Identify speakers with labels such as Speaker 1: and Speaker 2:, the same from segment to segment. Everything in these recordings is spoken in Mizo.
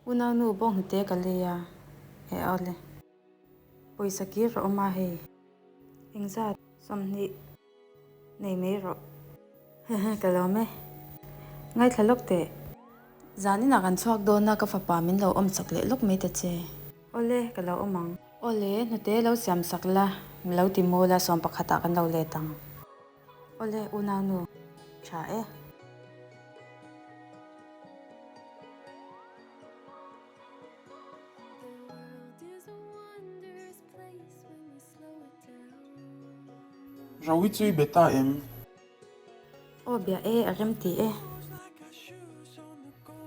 Speaker 1: Unaunu bawnghnute ka lei a, e awle. Pawisa kir a awm a hei. Engzat? 20 nei mai rawh. Hehe ka lawm e. Ngaithla lawk teh. Zan inah kan chhuak dawn a ka fapa min lo awm sak leh lawk mai ta che. Awle ka lo awm ang. Awle hnute lo siam sak la, min lo ti mawl a 11 ah kan lo let ang. Awle unaunu, tha e.
Speaker 2: Rawi chu i be ta em?
Speaker 1: Aw bia e, a rem ti e.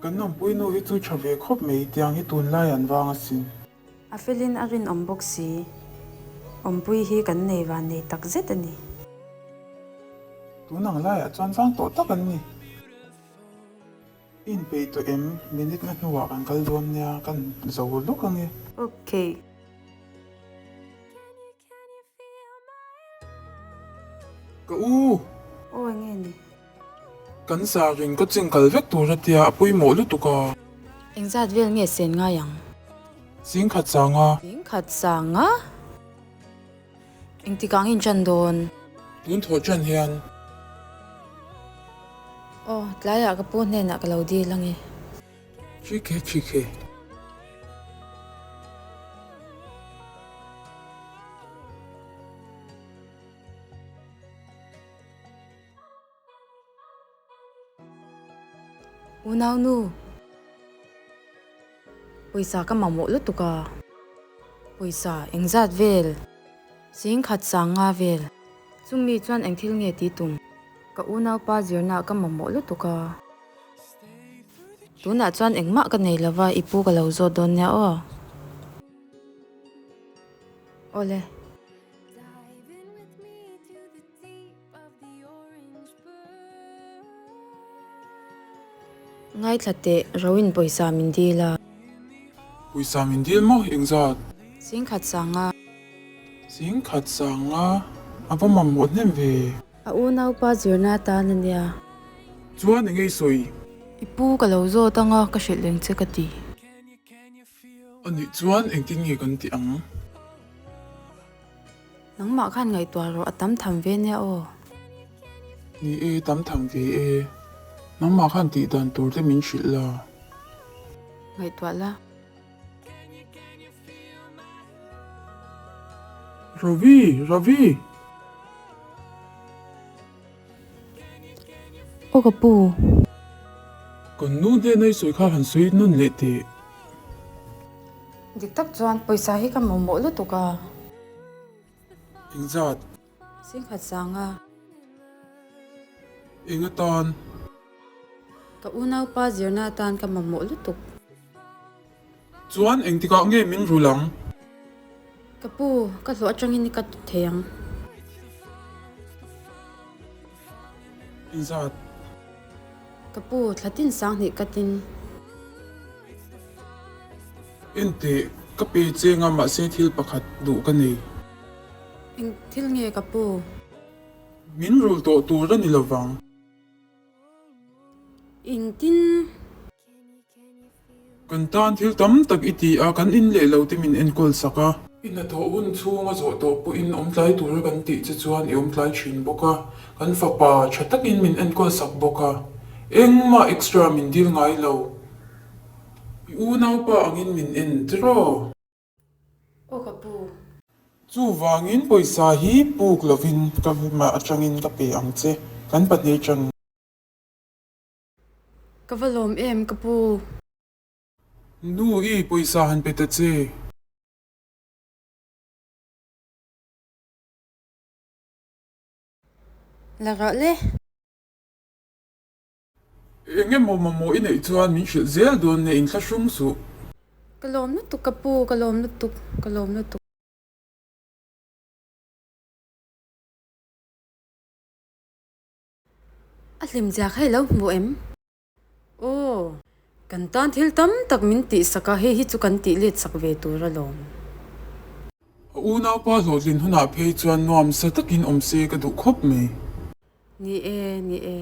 Speaker 2: Kan awmpui nu hi chu tha ve khawp mai, tiang hi tunlai an vang asin.
Speaker 1: A felin a rinawm bawk si. Awmpui hi kan nei van nei tak zet a ni.
Speaker 2: Tun ang laiah chuan vang tawh tak an ni. I inpeih tawh em? Minute nga hnuah kan kal dawn nia, kan zo lawk ang e.
Speaker 1: Ok.
Speaker 2: Ka u!
Speaker 1: Aw enge ni?
Speaker 2: Kan zarin ka ching kal vek tur a tia a pawimawh lutuk a.
Speaker 1: Engzat vel nge sen ngai ang?
Speaker 2: Zingkhat sanga.
Speaker 1: Zingkhat sanga? Engtik ang in ṭan dawn?
Speaker 2: Tun thawh ṭan hian.
Speaker 1: Aw, tlaiah ka pu hnenah ka lo dil ange.
Speaker 2: Chikhe chikhe.
Speaker 1: Unaunu, pawisa ka mamawh lutuk a, pawisa engzat vel, singkhat sanga vel, chumi chuan eng thil nge tih tum, ka unaupa zirna ka mamawh lutuk a. Tunah chuan engmah ka nei lova, i pu ka lo zawt dawn nia aw. Awle. Ngaithla teh, Roin pawisa min dil a.
Speaker 2: Pawisa min dil maw? Engzat?
Speaker 1: Singkhat sanga.
Speaker 2: Singkhat sanga? A va mamawh hnem ve.
Speaker 1: A unaupa zirna atan a nia.
Speaker 2: Chuan eng ei sawi?
Speaker 1: I pu ka lo zawt anga ka hrilh reng che ka ti.
Speaker 2: A nih chuan engtin nge kan tih ang?
Speaker 1: Nangmah khan ngaihtuah rawh a tam tham ve nia aw.
Speaker 2: Ni e, tam tham ve e. Nangmah khan tih dan tur te min hrilh la.
Speaker 1: Ngaihtuah la.
Speaker 2: Ravi! Ravi!
Speaker 1: Aw ka pu.
Speaker 2: Kan nu hnena i sawi kha han sawi nawn leh teh.
Speaker 1: Dik tak chuan pawisa hi ka mamawh lutuk a.
Speaker 2: Engzat?
Speaker 1: Singkhat sanga.
Speaker 2: Eng atan?
Speaker 1: Ka unaupa zirna atan ka mamawh lutuk.
Speaker 2: Chuan engtikah nge min rul ang?
Speaker 1: Ka pu, ka hlawh atangin i cut thei ang.
Speaker 2: Engzat?
Speaker 1: Ka pu, thla tin sang hnih cut in.
Speaker 2: Enteh, ka pe cheng a mahse thil pakhat duh ka nei.
Speaker 1: Eng thil nge ka pu?
Speaker 2: Min rul tawh tur a ni lovang.
Speaker 1: Engtin?
Speaker 2: Kan tan thil tam tak i ti a, kan in leh lo te min enkawl sak a. I hnathawh hun chhunga zawh tawh pawhin awm tlai tura kan tih che chuan i awm tlai thin bawk a, kan fapa tha takin min enkawl sak bawk a, engmah extra min dil ngai lo. I unaupa angin min en tiraw?
Speaker 1: Aw ka pu.
Speaker 2: Chuvangin pawisa hi puk lovin ka mah atangin ka pe ang che, kan pahnih atang.
Speaker 1: Ka va lawm em ka pu.
Speaker 2: Nu i pawisa han pe ta che.
Speaker 1: La rawh le.
Speaker 2: Eng emaw mamawh i neih chuan min hrilh zel dawn nia inthlahrung suh.
Speaker 1: Ka lawm lutuk ka pu, ka lawm lutuk, ka lawm lutuk. A hlimzia kha i lo hmu em? Aw, kan tan thil tam tak min tihsak a, hei hi chu kan tih let sak ve tur alawm.
Speaker 2: A unaupa hlawhtlin hunah phei chuan nuamsa takin awm se ka duh khawp mai.
Speaker 1: Ni e, ni e.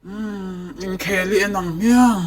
Speaker 2: Umm, inkhel i en ang hmiang.